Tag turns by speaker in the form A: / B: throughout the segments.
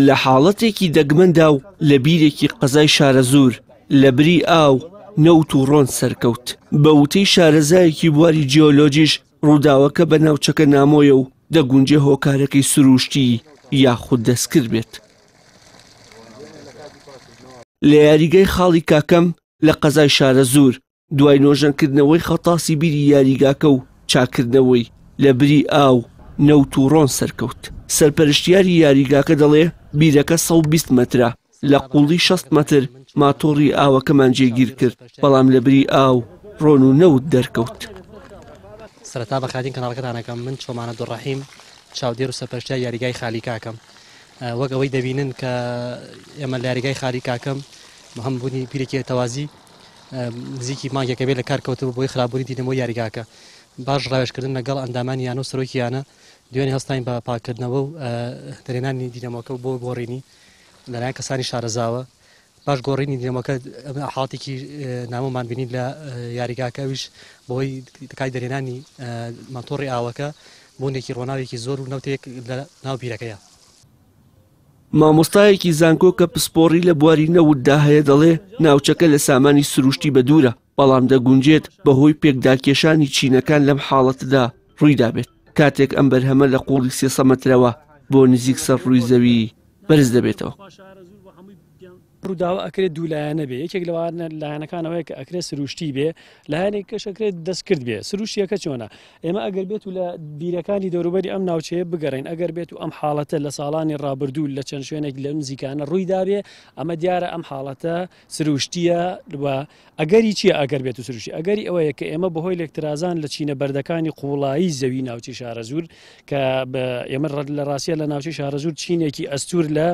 A: لە حاڵەتێکی دەگمەندا و لە بیرێکی قەزای شارەزوور لە بری ئاو، نەوت و ڕۆن سەرکەوت. بە وتەی شارەزایەکی بواری جیۆلۆجیش ڕووداوەکە بە ناوچەکە نامۆیە و دەگونجێ هۆکارەکەی سرووشتی یاخود دەستکرد بێت. لە یاریگای خاڵی کاکەم لە قەزای شارەزوور دوای نۆژەنکردنەوەی خەتاسی بیری یاریگاکە و چاککردنەوەی، لە بری ئاو، نەوت و ڕۆن سەرکەوت. سەرپەرشتیاری یاریگاکە دەڵێ، بیرەکە 120 مەترە، لە قووڵی 60 مەتر ماتۆڕی ئاوەکەمان جێگیر کرد، بەڵام لە بری ئاو، ڕۆن و نەوت دەرکەوت.
B: سەرەتا بەخاتین کەناڵەکەتان ئەکەم، من چۆمان عەبدولڕەحیم، چاودێر و سەرپەرشتیاری یاریگای خالی کاکەم. وەک ئەوەی دەبینن کە ئێمە لە یاریگای خالی کاکەم هەم بوونی بیرێکی تەوازی نزیکی مانگێکە بێ لە کار کەوتبوو بۆی خراپبوونی دینەمۆی یاریگاکە. باش ڕاوێژکردن لەگەڵ ئەندامانی یانە و سەرۆکی یانە دوێنێ هەستاین بە پاککردنەوە و دەرهێنانی دینەمۆکە و بۆ گۆڕینی لەلایەن کەسانی شارەزاوە. باش گۆڕینی دینەمۆکە حاڵەتێکی نامۆمان بینی لە یاریگاکە ئەویش بەهۆی کای دەرهێنانی ماتۆڕی ئاوەکە بوونێکی ڕۆناوێکی زۆر و نەوتێک لە ناو بیرەکەیە.
A: مامۆستایەکی زانکۆ کە پسپۆڕی لە بواری نەوتدا هەیە دەڵێ ناوچەکە لە سامانی سروشتی بەدوورە، بەڵام دەگونجێت بەهۆی پێکداکێشانی چینەکان لەم حاڵەتەدا ڕوویدابێت کاتێک ئەم بەرهەمە لە قوڵی 300 مەترەوە بۆ نزیک سەر ڕووی زەوی بەرز دەبێتەوە.
C: ڕووداوە ئەکرێت دوولایەنە بێ یەکێک لەوانە لایەنەکان ئەوەیە کە ئەکرێت سروشتی بێ لایەنێک کەش ئەکرێت دەستکرد بێ سروشتیەکە چۆنە ئێمە ئەگەر بێت و لە بیرەکانی دەوروبەری ئەم ناوچەیە بگەڕین ئەگەر بێت و ئەم حاڵەتە لە ساڵانی ڕابردوو لە چەند شوێنێک لەم نزیکانە ڕووی دابێ ئەمە دیارە ئەم حاڵەتە سروشتیە و ئەگەری چییە ئەگەر بێت و سروشتی ئەگەری ئەوەیە کە ئێمە بەهۆی لێکترازان لە چینە بەردەکانی قوڵایی زەوی ناوچەی شارەزوور کە ئێمە لە ڕاستە لە ناوچەی شارەزوور چینێکی ئەستور لە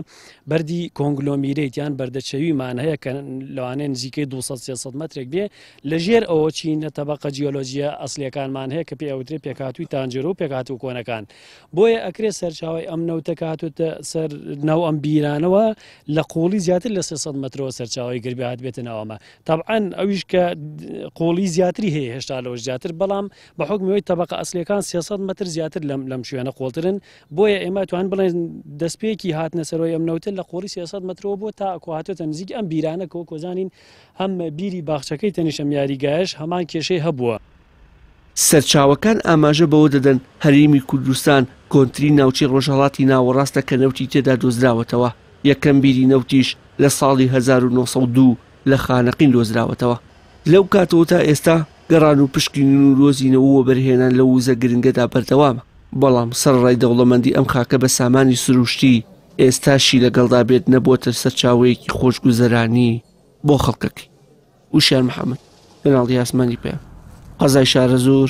C: بەردی کۆنگلۆمیرەیت یان بەردەچەویمان هەیە کە لەوانەیە نزیکەی 200 300 مەترێک بێ لە ژێر ئەوە چینە تەبقە جیۆلۆجیە ئەسلیەکانمان هەیە کە پێ ئەوترێ پێکهاتووی تانجەرۆ و پێکهاتوو کۆنەکان بۆیە ئەکرێ سەرچاوی ئەم نەوتە کە هاتووتە سەر ناو ئەم بیرانەوە لە قوڵی زیاتر لە 300 مەترەوە سەرچاوی گربێ هاتبێتە ناوەمە تەبعەن ئەویش کە قوڵی زیاتری هەیە هێشتا لەوەش زیاتر بەڵام بە حوکمی تەبقە ئەسلیەکان 300 مەتر زیاتر لەم لەم شوێنە قوڵترن بۆیە ئێمە توان بڵێن دەستپێکی هاتنە سەرەوەی ئەم نەوتە لە قوڵی 300 مەترەوە بۆ تا ئەکۆ هاتۆتە نزیک ئەم بیرانە کە وەکۆ زانین هەم بیری باخچەکەی تەنیشت ئەم یاریگایەش هەمان کێشەی هەبووە.
A: سەرچاوەکان ئاماژە بەوە دەدەن، هەرێمی کوردستان کۆنترین ناوچەی ڕۆژهەڵاتی ناوەڕاستە کە نەوتی تێدا دۆزراوەتەوە، یەکەم بیری نەوتیش لە ساڵی 1902 لە خانەقین دۆزراوەتەوە. لەو کاتەوە تا ئێستا گەڕان و پشکنین و دۆزینەوە و وەبەرهێنان لەو وزە گرنگەدا بەردەوامە، بەڵام سەرەڕای دەوڵەمەندی ئەم خاکە بە سامانی سروشتی، ئێستاشی لەگەڵدا بێت نەبووەتە سەرچاوەیەکی خۆشگوزەرانی بۆ خەڵکەکەی. وشیار محەمەد، کەناڵی ئاسمانی پەیام، قەزای شارەزوور.